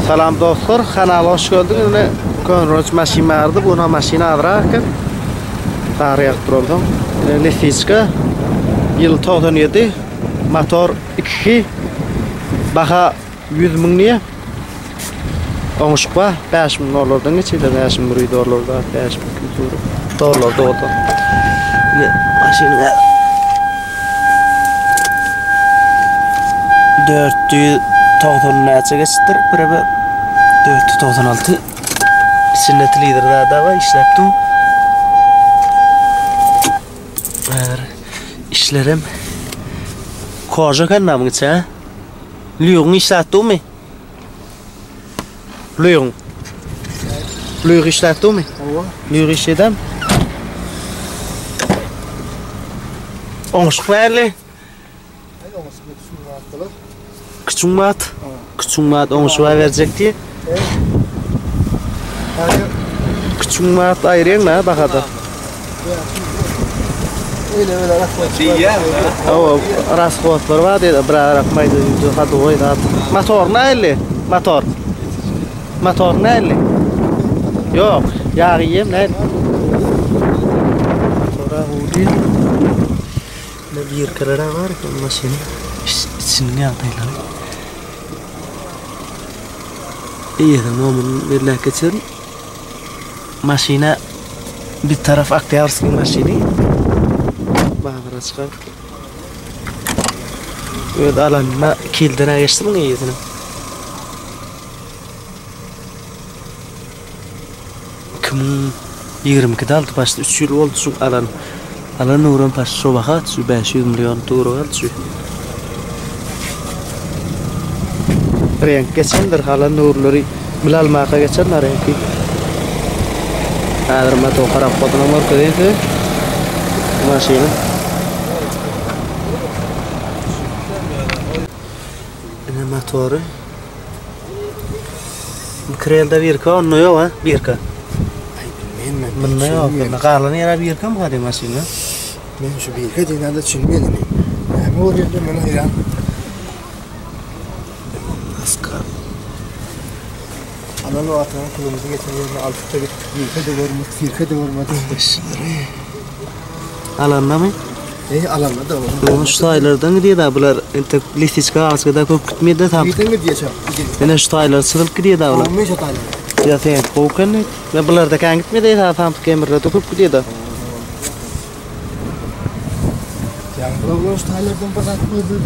Salam dostlar, kanala hoş geldiňiz. Ine köneroç maşyn bardy. Bu maşyn azrak eken. Gar ýagyp duransoň. Ine Lisiçka ýyl 97, motor 2 baha 100 müň diýe. Oňuşyk bar. 5000 dollardan geçýär, 5100 dollar da, 5200 euro. Dollar dollar. Ine maşynyň 490 näçe geçipdir? Birebe 496. İçinde telewizor da bar, işläp dur. Häzir işlerem koja eken muň içi, ha? Lýugyň işläp durmy? Lýugyň. Lýug işläp durmy? Hawa. Lýug işledem. Oňuşyk bärli. Küçüň mat. Küçüň mat oňuşyp berjek diýip. Küçüň mat aýyrýaň na bahada. Hawa, rashodlar bar diýdi, bir arak maýda ýüzde hadowy zat. Motor näli? Motor. Motor näli? Ýok, ýag iýem näli? Motora howdy. Ne birkelere bar eken maşynyň içiniň ýagdaýlary. Eýesiniň nomerini belläp geçerin. Maşyna bir taraf Oktýabrskiý maşyny. Bazara çykaryp. Öz alanyna 2 ýyldan geçdi muň eýesiniň. 2022-de aldy başda 3 ýyl boldy şu alan. Alan öwren paş şo baha şu 500 million töweregi aldy şu. Reňk geçendir halan nurlary bile almaka geçenler reňki. Häzir motor harap bodyna görkezeyim size. Maşyny. Ine motory. Krelda birka onda ýok ha birka. Ay bilmeýän men. Bunda ýok. Bunda galan ýere birka mı hadi maşyny? Men şu birka diýende düşünmedim. Näme bolýar men haýran. Aska. Alan wagtynyň pulumyzy geçen ýerine alyp da gitdik. Birka-da görmedik, sirke-de görmedik. Alanda mı? Ey alanda da Bu şu taýlardan gidýär da bular entek lisiçka alsa da köp gitmeýär de tam. Giden gidýär çak. Ene şu taýlar çyzylyp gidýär da bular. Olmuyor şu taýlar. Ya sen kowken ve bular da kan gitmedi da tam kemirde köp gidýär da. Yani bular şu taýlardan bir zat gördü.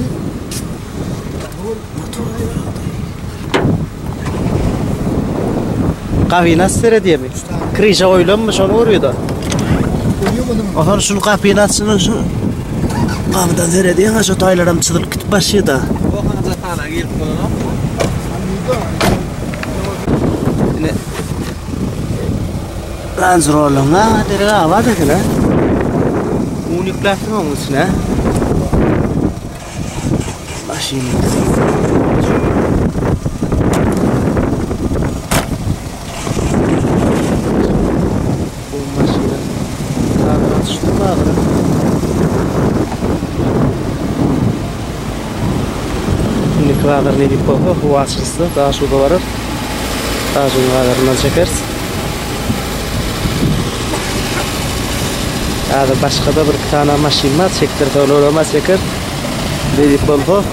Gapyny aç seredýärmi? Krişe goýlanmy şony görýär da. Ondan şunu gapyny açsyn şu gapydan seredýän şu taýlaram çyzylyp gidip başlaýar da. Ine Range Rover'ın ha derek abat eken ha. Un ýükläpsiň onuň içine. Maşyny. Bu maşyny. Sağına düşdü bagry. Indiki bazar ne diýip bolsa, howa açylsa, Daşuwda barar. Daşuwyň bazaryndan çekeris. Häzir başga-da bir iki sany maşyn bar, çekdirse olara çeker. Ne diýip bolsa,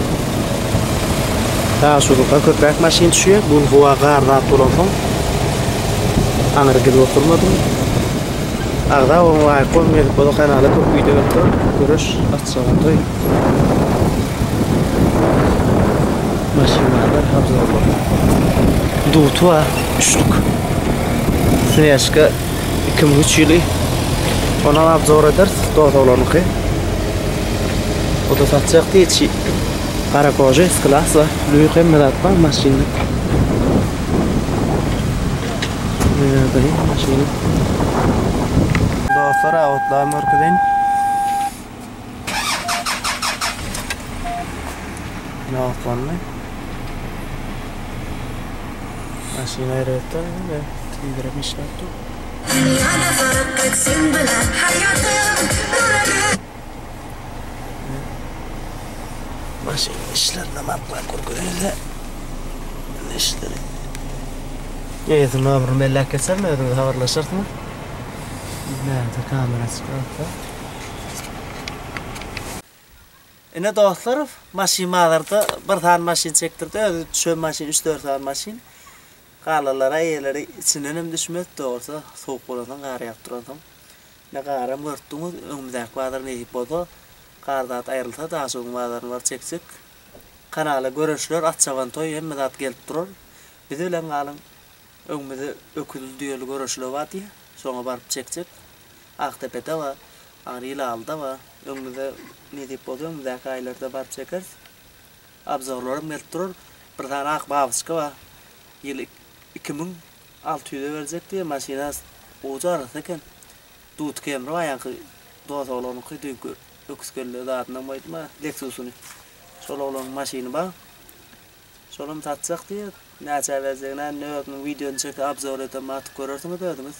Daşuwda köpräk maşyn düşýär. Bu howa gar zat bolansoň, aňry gidip oturmadym. Agza boluň, laýk goýuň, gelip bolsa kanala köp wideo gelip durar. Görüş, açjagyň toý. Maşynlar obzorlar. Duty bar, üçlük. Snežka 2003 ýyly. Onam obzor ederis, dost-oglanlyky. O da satjak diýip, gara koja, S-klass bar. Lüýk hemme zat bar maşynda. Ýagdaýy maşynyň. Dostlar, otlaryny görkezeýin. Ne otlandy? Maşyn aýrylypdyr, ine, telewizor işläp dur. Maşynyň işlerini mapla görkezeýin. Işleri. Eýesiniň nomerini belläp geçerin, özüňiz habarlaşarsyňyz. Näde kamera çykypdyr. Ine dostlar, maşyn bazarda bir sany maşyn çekdirdi, özi düşen maşyn 3-4 sany maşyn. Galanlara eýeleri içinden hem düşmez, dogrusy sowuk bolansoň, gar ýagyp duransoň. Ine garam görüpdiňiz, öňümizdäki bazar nesip bolsa, gar zat aýrylsa Daşoguz bazaryna baryp çekjek. Kanala göreşler, at çaban toý hemme zat gelip durar. Biz bilen galyň. Öňümizde öküzli düýeli göreşler bar diýýär. Şoňa baryp çekjek. Akdepede bar. Aňry Ýylalyda bar. Öňümizde nesip bolsa öňümizdäki aýlarda baryp çekeris. Obzorlaram gelip durar. Bir sany ak babyçka bar. Ýyly 2600-e berjek diýýär. Maşyna gowy arassa eken. Duty Camry bar ýaňky dos oglanyňky düýnki öküz kelle zadyndan goýdum-a Lexus-yny. Şol oglanyň maşyny bar. Şolam satjak diýýär. Näçä berjegini indi özüniň wideony çekip obzor edem atyp görersiňiz özüňiz.